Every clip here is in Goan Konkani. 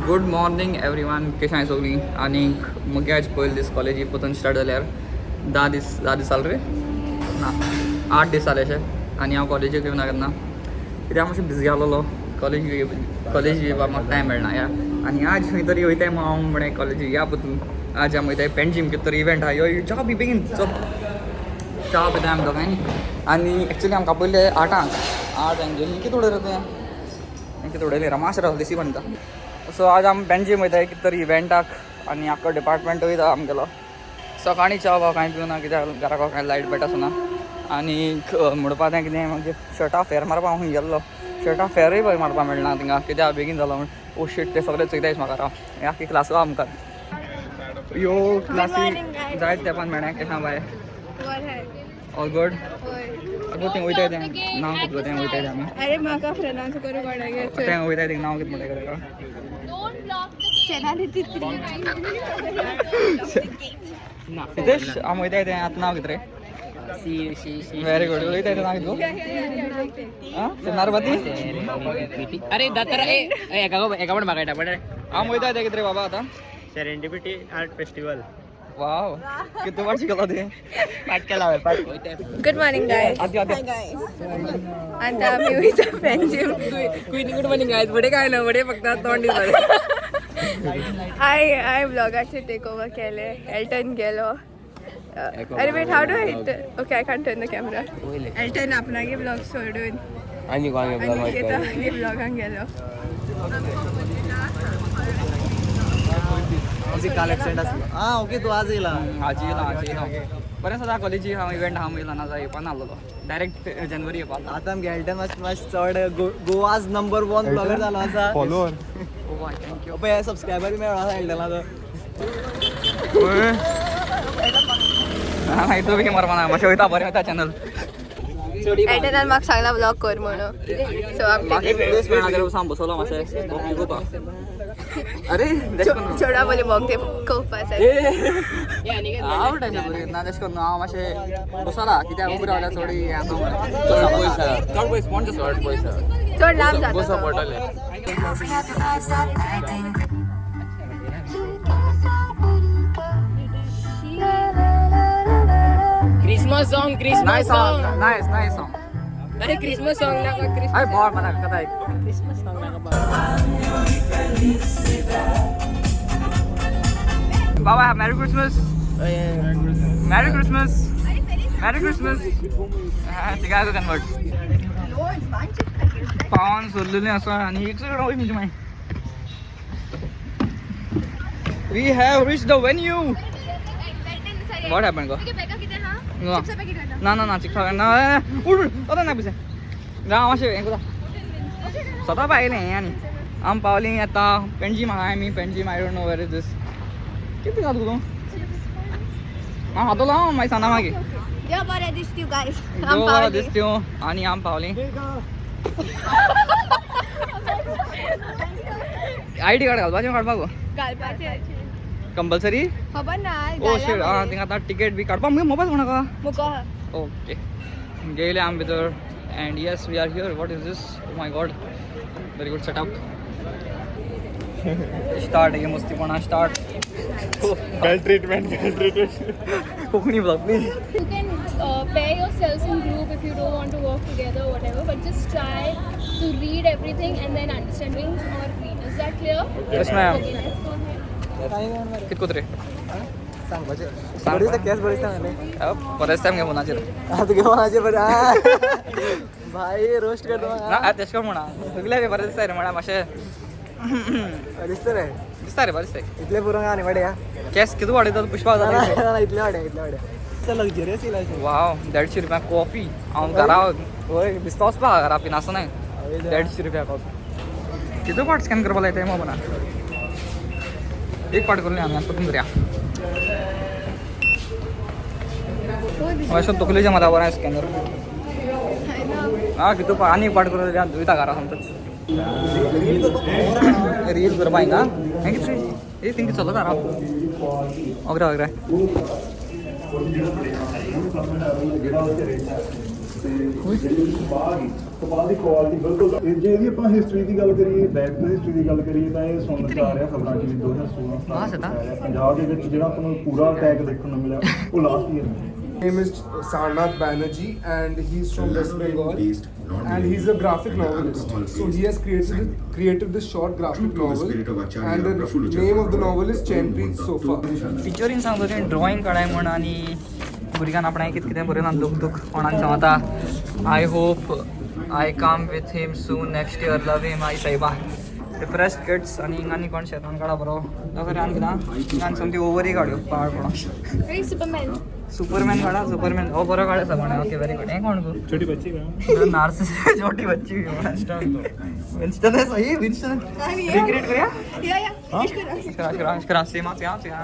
गुड मॉर्निंग एवरीवन, कशें आहाय सगळीं? आनीक मुगे आयज पयले दीस कॉलेजी परतून स्टार्ट जाल्यार 10 दीस, 10 दीस जाले रे ना, 8 दीस जाले अशें. आनी हांव कॉलेजीक येवना केन्ना, कित्याक हांव मातशें बिजी आसलेलो. कॉलेज कॉलेज येवपाक म्हाका टायम मेळना या. आनी आज खंय तरी वयताय म्हूण हांव म्हळें कॉलेजीक या परतून. आज आमी वयताय पेंजीम, कितें तरी इव्हेंट आहा. यो च्या बी बेगीन चल. च्या पिता आमी दोगांयनी. आनी एक्चुली आमकां पयले 8आंक, 8आंक गेली. कितें उडयलें तुवें? कितें उडयलें? रमाश रावले दिसी म्हणटा. सो आज आमी पेंजीम वयताय कितें तरी इव्हेंटाक आनी आख्खो डिपार्टमेंट वयता आमगेलो. सकाळीं च्या वा कांय पिवना, कित्याक घराक कांय लायट बेट आसना. आनी म्हणपा तें कितें, मागीर शर्टा फेर मारपा हांव खंय गेल्लो, शर्टा फेरूय बरें मारपा मेळना थिंगा, कित्याक बेगीन जालो म्हूण. ओ शीट, ते सगळे चोयताय म्हाका. राव, हे आख्खी क्लासू आहा मुखार. यो क्लासी जायत तेंपान मेळ्ळें. केशें बाय? All good? अगो, तें वयताय तें नांव कितें? तें वयताय तें आमी. अरे, म्हाका फ्रेंडांचो करूं कोणागे. तें वयताय तें नांव कितें म्हणटा ताका? सेनाली तित्री. हितेश, आमी वयताय तें आतां नांव कितें रे? सी सी सी. Very good. वयताय तें नांव कितें? आं, नारबाती. अरे दातारा, ए एका एका पण बघायला पण. आमी वयताय तें कितें रे बाबा आतां? Serendipity art festival. वाव, कितू पाट शिकलो तें? पाठ केला हांवें पाठ. Good morning guys. आदी आदी. आता आमी वयता पेंजीम. Good morning guys. बडे काय ना, बडे फक्त तोंड. हांवें हांवें ब्लॉगाचे टेक ओवर केले. एल्टन गेलो. अरे wait, how do I? Okay, I can't turn the camera. Elton आपणागे blog सोडून आनी कोण? आनी मागीर ब्लॉगान गेलो. काल ऍक्सिडेंट आसलो. हा, ओके, तू आज येयला? आज येयला, आज येयला. बरें सदां कॉलेजी हांव इव्हेंट हांव येयला ना, जाय येवपा नासलेलो, डायरेक्ट जनवरी येवपा. आता आमगे एल्टन मातशें मातशें चड गोवाज नंबर वन ब्लॉगर जालो आसा. Follower. Oh bye, thank you. पळय, सबस्क्रायबर बी मेळ्ळो आसा एल्टनाचो. ना, इतू बी मारपा ना, मातशें वयता, बरें वयता चॅनल. एल्टनान म्हाका सांगला ब्लॉग कर म्हणून, सो आम म्हाका एक प्लेस मेळना जाल्यार सांग, बसलो मातशें कोपा. अरे, चेडा बोले मोग ते कोवपा. आवड अशें बरें ना, तशें करून हांव मातशें बसला, कित्याक उबो रावल्यार चड हें जाता. पयस. चड पयस कोण चड पयस. चड लांब जाता बसो तो. पडटलें. Christmas song, Christmas nice song. Song, nice, nice song. अरे, क्रिसमस सॉंग नाका. अरे बोर मला कथा एक. क्रिसमस सॉंग नाका. बाबा, merry Christmas, merry Christmas, merry Christmas. तिका कन्वर्ट पावन सोडलेलें आसा आनी एक सगळं वय म्हणजे मागीर. We have reached the venue. What happened go? ना ना ना ना, चिप्सा ना. उठ उठ, आतां ना पिसे राव मातशें हें करता. सदां पायलें हें. आनी आमी पावलीं आतां पेणजीम आहा आमी पेणजीम. I don't know where is this. कितें खाता तूं? हांव खातलो हांव मागीर सांगता मागीर. देव बरें दिसती गायज. देव बरो दिसत्यो. आनी आमी पावलीं. आयडी कार्ड घालपाचें, काडपाक गो? घालपाचें. कंपल्सरी? खबर ना. ओ शीट, आं, थिंगा आतां टिकेट बी काडपाक मुगे मोबायल कोणाका. मुको. ओके, गेले आमी भितर and yes, we are here. What is this? Oh my God, very good setup. Start हे मस्तीपणा start. Bell treatment, bell treatment. Konkani blog please. You can pair yourselves in group if you don't want to work together or whatever, but just try to read everything and then understand rings or green. Is that clear? Yes ma'am. Okay, let's go ahead. कित कोत रे? सांगपाचें बरें दिसता, केस बरें दिसता न्ही? परत टायम घे फोनाचेर. आतां तुगे फोनाचेर बरें भाई, रोस्ट करता ना. म्हाका. तेश कोण म्हणा, सगळे बरें दिसता रे म्हणा मातशें. दिसता रे. दिसता रे, बरें दिसता. इतले पुरो आनी वाड्या. केस कितू वाडयता पुष्पा जाता. ना, इतले वाड्या, इतले वाड्या लक्झरियस येयला अशें. वाव, 150 रुपया कॉफी. हांव घरा वय दिसता वचपा घरा पिनासो न्हय. 150 रुपया कॉफी. कितू पाट स्कॅन करपा लायता मग ना? एक पाट करून आमी परतून करया. अशें तकलेच्या मला बरें स्कॅनर. आं, कितू आनी एक पाट करून जाल्यार वयता घरा सोमतोच. रील करपा हिंगा. हें कितें रे? ए, थिंग चलता, राव. ओगरे ओगरे. ਤੇ ਜਿਹੜੀ ਕਪਾਹ ਗਈ, ਕਪਾਹ ਦੀ ਕੁਆਲਿਟੀ ਬਿਲਕੁਲ। ਇਹ ਜੇ ਇਹਦੀ ਆਪਾਂ ਹਿਸਟਰੀ ਦੀ ਗੱਲ ਕਰੀਏ, ਬੈਕ ਟੂ ਹਿਸਟਰੀ ਦੀ ਗੱਲ ਕਰੀਏ ਤਾਂ ਇਹ ਸੁਣਨ ਚ ਆ ਰਿਹਾ ਖਬਰਾਂ ਚ ਵੀ 2016 17 ਪੰਜਾਬ ਦੇ ਵਿੱਚ ਜਿਹੜਾ ਆਪਾਂ ਨੂੰ ਪੂਰਾ ਅਟੈਕ ਦੇਖਣ ਨੂੰ ਮਿਲਿਆ ਉਹ ਲਾਸਟ ਈਅਰ ਮਿਲਿਆ। Name is Sarnath Banerjee and he's from West Bengal and he's a graphic novelist. So he has created this short graphic novel and the name of the novel is Chainpreet Sofa. टिचरीन सांगता तेणी ड्रॉइंग काडाय म्हण आनी भुरग्यान आपणाक कितें कितें बरयलां दुख दुख कोणाक सांगता. I hope I come with him soon next year, love him I सायबा. Depressed kids. आनी हिंगा आनी कोण शेतान काडा बरो जाल्यार आनी कितें हिंगा सोमती ओवरी काडयो पाड पडो. सुपरमॅन. सुपरमॅन काडा, सुपरमॅन हो बरो काडा सगळें. Okay, very good. हें कोण गो? छोटी बच्ची. नार्सिस छोटी बच्ची. विन्स्टन है सही. विन्स्टन रिक्रिएट करूया. या या. करा करा सेम सेम सेम.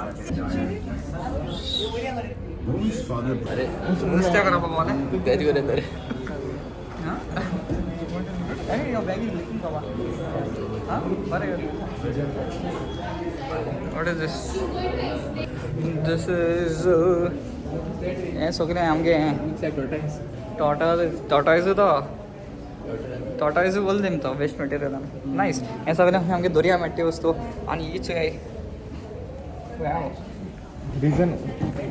नुस्त्या करा बाबा मला. तेच करत रे. अरे यो बॅग is लिकिंग बाबा. हां बरें. What is this? This is हें सगळें आमगे हें टॉर्टॉयज. टॉर्टॉयज तो टॉर्टॉयज बोल दिम तो वेस्ट मटेरियलान. नायस. हें सगळें आमगे दर्या मेळटा वस्तू आनी हीच. Reason,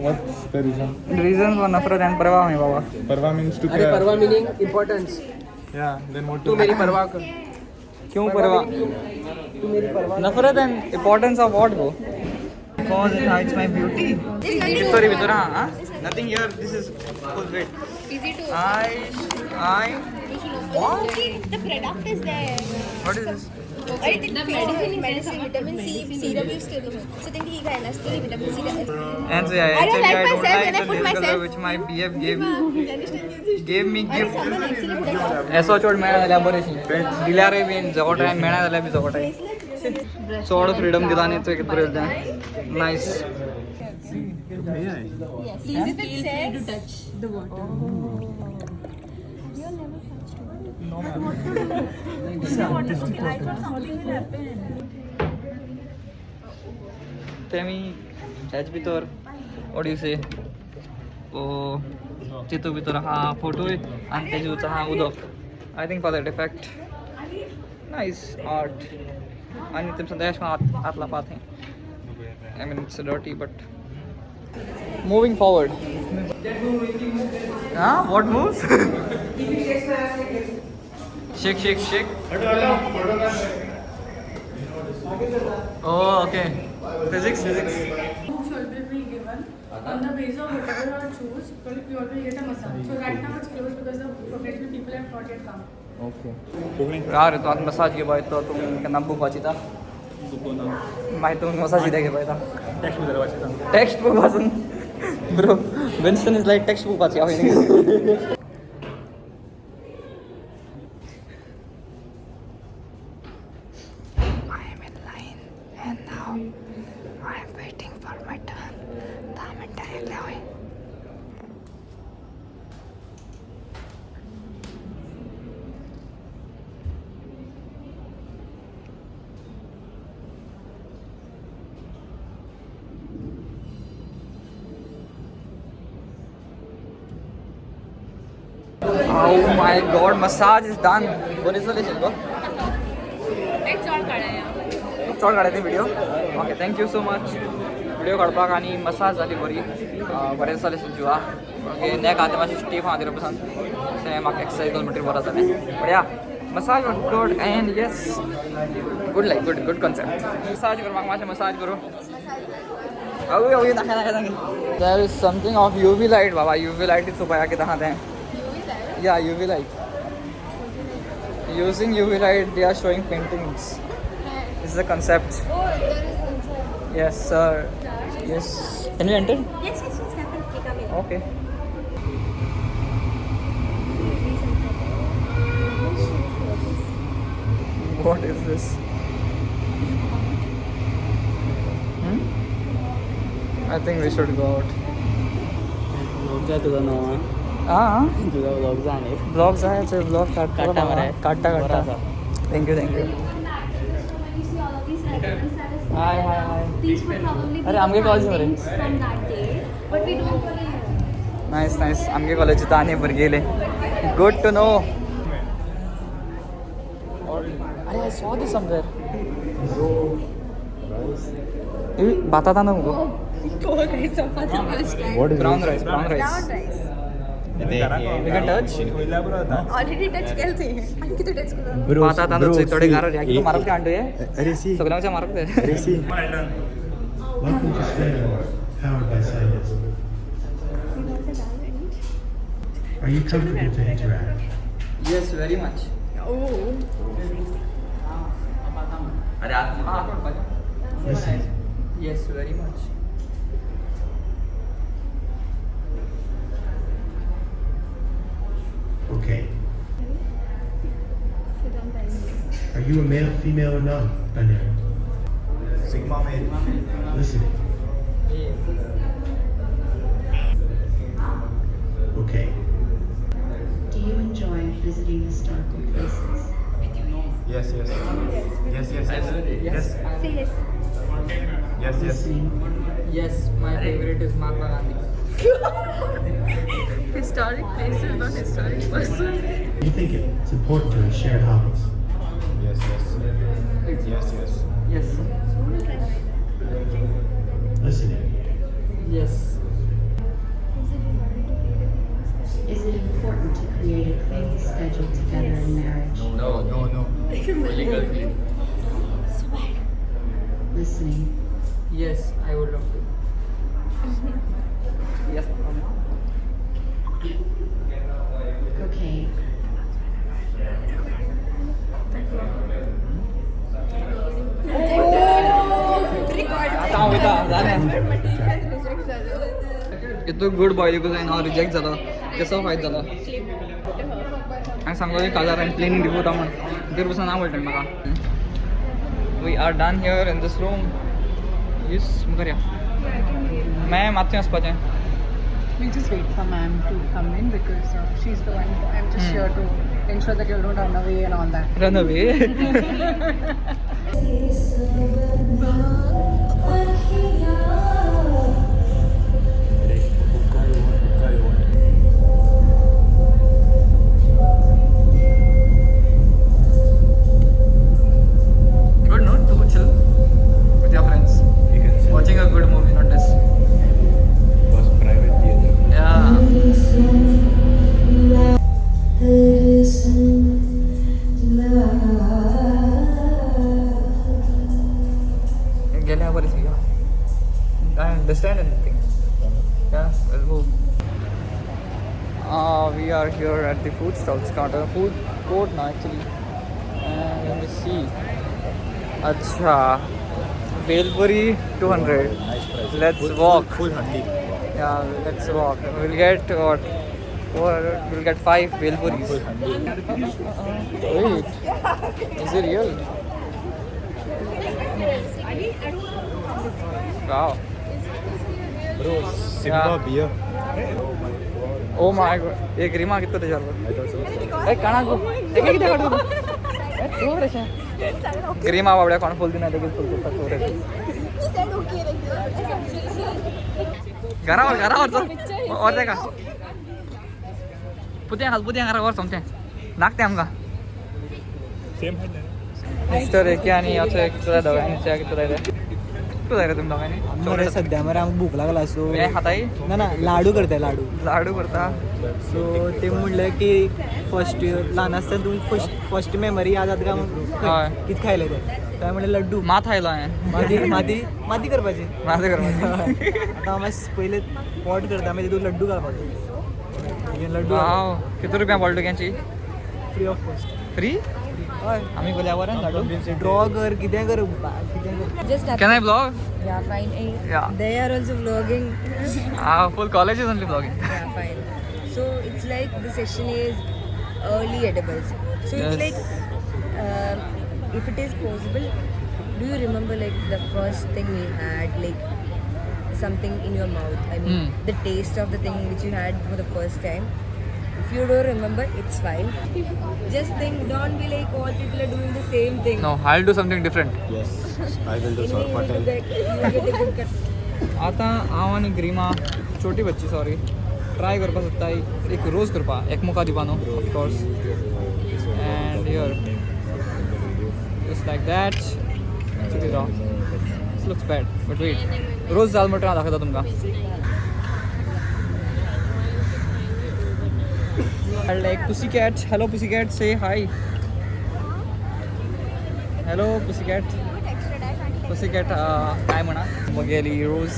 what's the reason? Reason for नफरत एंड परवा मी बाबा. परवा मीन्स टू अरे परवा मिनिंग इम्पॉर्टन्स. या then what? तू मेरी परवा कर. क्यों परवा? तू मेरी परवा. नफरत and importance of what go? Because it hides my beauty. Sorry, भितर हा nothing here. This is full wait. Easy to I What? The product is there. What is this? अरे ते medicine, vitamin C serum use केलं. सो ते ठीक आहे ना, still vitamin C. And so, yeah, I don't actually, like I don't myself like when I the put nail color myself. which my BF gave me gift. Someone actually put it. एसो चोड मेळना जाल्यार बरें दिल्यारय बीन जगोटाय, मेळना जाल्यार बी जगोटाय. चड फ्रिडम दिला न्ही तुवें कितें बरयलें तें. Nice. Please feel free to touch the water. तेमी हेच भितर what you से ओ तितू भितर आहा फोटोय आनी तेजे भितर आहा उदक. I think for that effect nice art. आनी तेमचे अशें हात हात लावपा थंय. I mean, it's dirty but moving forward. हां, what moves? Shake shake shake. Oh, okay. Physics, physics. Books will be given on the basis of whatever you choose. You all will get a massage. So right now it's closed because the professional people have not yet come. यार तूं आतां मसाज घेवपा येतो तूं केन्ना बूक वाचिता? मागीर तूं मसाज कित्याक घेवपा येता? टेक्स्ट बूक वाचून bro. Winston is like text book वाची हांव. I am in line and now I am waiting for my turn. 10 मिनटां येतले हांवें. Oh my god, massage is done. बरें जालें गो. It's all काढाया. चड काडा ते video. Okay, thank you so much video काडपाक. आनी मसाज जाली बरी. बरें जालें जिवा. ओके, नेक आहा तें मातशें स्टीफ आहा तें पसून तें म्हाका एक्सरसाइज केलो म्हणटकीर बरो जालें. But yeah, massage was good and yes, good, like good good concept. Massage करपाक मातशें मसाज करूं. अवूय अवूय दाखय दाखय दाखय. There is something of UV light Baba. UV light चोवपाक कितें आहा तें. Yeah, UV light. Using UV light, they are showing paintings. This is the concept. Oh, there is inside. Yes, sir. Yes. Can we enter? Yes, definitely come in. Okay. What is this? Hmm? I think we should go out. Vlog जाय तुझा नवा. Ah, तुझा व्लॉग जाय न्ही. ब्लॉग जाय, ब्लॉग काडटा. काडटा मरे. काडटा. बरो काडटा. आसा. Thank you, thank you. Hi, hi, hi. These would probably be अरे, the आमगे कॉलेज मरे. findings from that day, but we don't really know. Nice nice. आमगे कॉलेजीत आनी भुरगे येयले. Good to know. अरे I saw this somewhere. भाता तांदूळ मुगो. Brown rice, brown rice. You can touch. Already touch केलं ते. आणखी तू टच करू. भाता तांदूळ थोडे गार कितू मारप ते हांडू हे. अरे सी, सगळ्यांच्या मारप ते. अरे C. Welcome to Swayamvar, powered by SanDisk. Are you comfortable to interact? Yes, very much. Oh. अरे आत. Listen. Yes, very much. Okay. Are you a male, female, or non-binary? Sigma male. Listening. Okay. Do you enjoy visiting historical places? Yes, yes. Yes, yes, yes. Yes. Say yes. Yes, yes. Listening. Yes, my favorite is Mahatma Gandhi. Historic places, not historic person. You think it's important to have shared hobbies? Yes, yes. Yes, yes. Yes. Listening. Yes. Is it important to create a clean schedule together in marriage? No, no, no. Listening. Yes, I would love to. Yes. Okay. आता हांव वयता जालें. रिजेक्ट झालं. इतू गुड बॉय देखून जायना हांव रिजेक्ट जालो. कसो फायदो जालो? हांवें सांगलो काजार हांवें प्लेनी दिवता म्हण. तेर पसून ना म्हणटा म्हाका. We are done here in this room. Yes, मुखार या. मॅम मातशें वचपाचें. We'll just wait for ma'am to come in because she's the one. I'm just here to ensure that you don't run away and all that. Run away. Good, no? To chill with your friends. You can see. Watching a good movie, not this. Was private theater. Yeah. गेल्या बरें. I understand anything. Yeah, we'll move. We are here at the food stalls counter, food court now actually. And let me see. अच्छा, Bhelpuri 200. Nice price. Let's Full- walk. Full, full handi. Yeah, let's walk. We'll get what? Four, we'll get five Bhelpuris. Full handi. Wait, is it real? Wow. Bro, Simba Yeah. beer. Oh my god. Oh my god. एक रिमा कितना तेजार. I thought so. ए काणा गो. एक किती काढू? ए रे. ग्रीमा बाबड्या कोण फुल दिना लगेच फुल करता चोर. घरावर घरावर चल वर का पुत्या घाल पुत्या घरावर सोमचें लागते आमकां. मिस्टर एके आनी असो एक चला दोगांनी च्या कितें जाय कितें जाय रे तुमी दोगांनी? मरे सध्या मरे आमकां भूक लागला सो. हे खाताय. ना ना, लाडू करताय लाडू. लाडू करता. सो ते म्हणलें की फर्स्ट ल्हान आसतना तुमी फर्स्ट फर्स्ट मेमरी याद जाता काय? हय. कितें खायलें तें? काय म्हणलें लड्डू. मात खायलो हांवें. माती माती माती करपाची. मात करपाची. आतां हांव मातशें पयलें पोट करता, मागीर तितून लड्डू घालपाचो, लड्डू. वाव, किती रुपया पडलो तुग्यांची? Free of cost. Free? हय. आमी गोल्यावर लाडू. ड्रॉ कर, कितें कर, कितें कर. Just Can I vlog? Yeah, fine. Yeah. They are also vlogging. Ah, full college is only vlogging. Yeah, fine. So it's like the session is early edibles. So it's Yes. like, if it is possible, do you remember like the first thing you had, like something in your mouth? I mean, the taste of the thing which you had for the first time. If you don't remember, it's fine. Just think, don't be like all people are doing the same thing. No, I'll do something different. Yes, I will do Anyway, you sorpatel. will get, you will get a good cut. आता हांव आनी ग्रीमा, छोटी बच्ची, सॉरी. ट्राय करपाक सोदता एक रोज करपा, एक मुखार दिवपा न्हू, of course. And here just like that. चुकी राव, this looks bad but wait, rose जाल म्हणटा हांव दाखयता तुमकां. Like pussy cat, hello pussy cat, say hi. Hello pussy cat, pussy cat काय म्हणा. मगेली रोज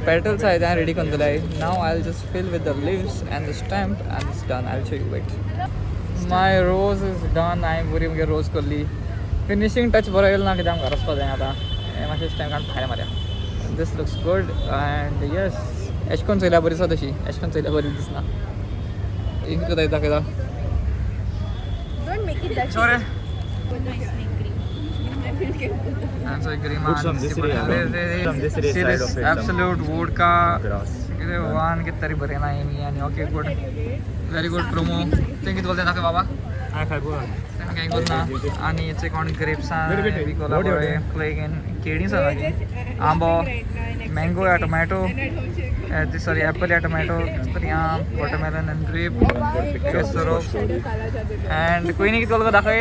पेटल्स आहेत हांवें रेडी करून दिलाय. Now I will just fill with the leaves and the stamp and it's done. I will show you, wait. My rose is done. हांवें बरी मगे रोज करली. फिनिशींग टच बरो येयलो ना, कित्याक आमकां वचपा जाय आतां. हें मातशें स्टॅम्प काडून भायर मारया. This looks good and yes, एश कोन चोयल्या बरी दिसता तशी, एश कोन चोयल्या बरी दिसना. इंक दाखयता दाखयता. Don't make it that. Sorry. I'm so green. Put some this area, some this area See side this of it, some absolute vodka. grass. कितें वन कितें तरी बरें ना हेमी. आनी okay good, very good promo. तुवें कितें बोलता दाखय बाबा. तें कांय ना. आनी हेचे कोण ग्रेप्सां विकोला बरें प्लेगेन केळीं जाली, आंबो, मँगो या टोमॅटो, सॉरी एप्पल या टोमॅटो, कितें तरी आं, वॉटरमेलन आनी ग्रेप अँड क्विनी कितें बोलता दाखय.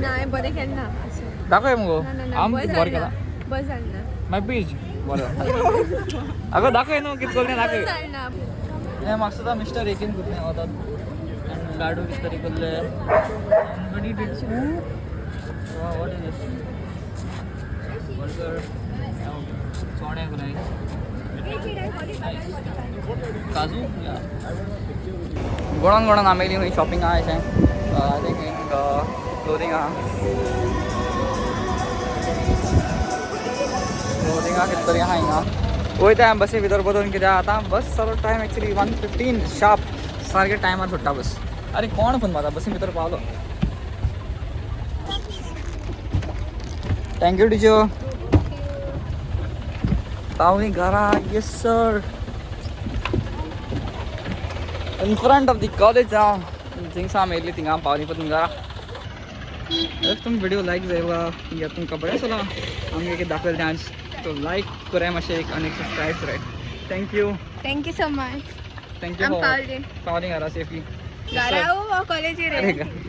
ना बरें केन्ना दाखय मुगो. आम बस बरें केलां. बस जालें ना. माय पीज बरें. अगं दाखय न्हू कितें कोल्लें दाखय. बस जालें ना. हें म्हाका मिस्टर एकीन कुरलें वतात आनी लाडू कितें तरी कोल्ले. What is this? Burger, चोणे कोराय, काजू. गोडान गोडान आमी येयली खंय शॉपिंग आहा अशें. I think clothing आहा, क्लोथिंग आहा कितें तरी आहा हिंगा. वयता आमी बसी भितर बदलून, कित्याक आतां बस चालू टायम एक्चुली 1:15 शार्प, सारके टायमार सुट्टा बस. अरे कोण फोन मारता? बसीन भितर पावलो. Thank you teacher. पावली घरा. Yes sir, in front of the college हांव थिंगसा आमी येयल्ली, थिंगा पावली परतून घरा. If तुमकां व्हिडिओ लायक जायला या तुमकां बरें दिसलां आमगे कितें दाखयलें तें आज, तो लायक कराय मातशें एक आनी सबस्क्रायब कराय. Thank you. Thank you so much. Thank you. आम पावली. पावली घरा सेफली. घरा कॉलेजीर. अरे.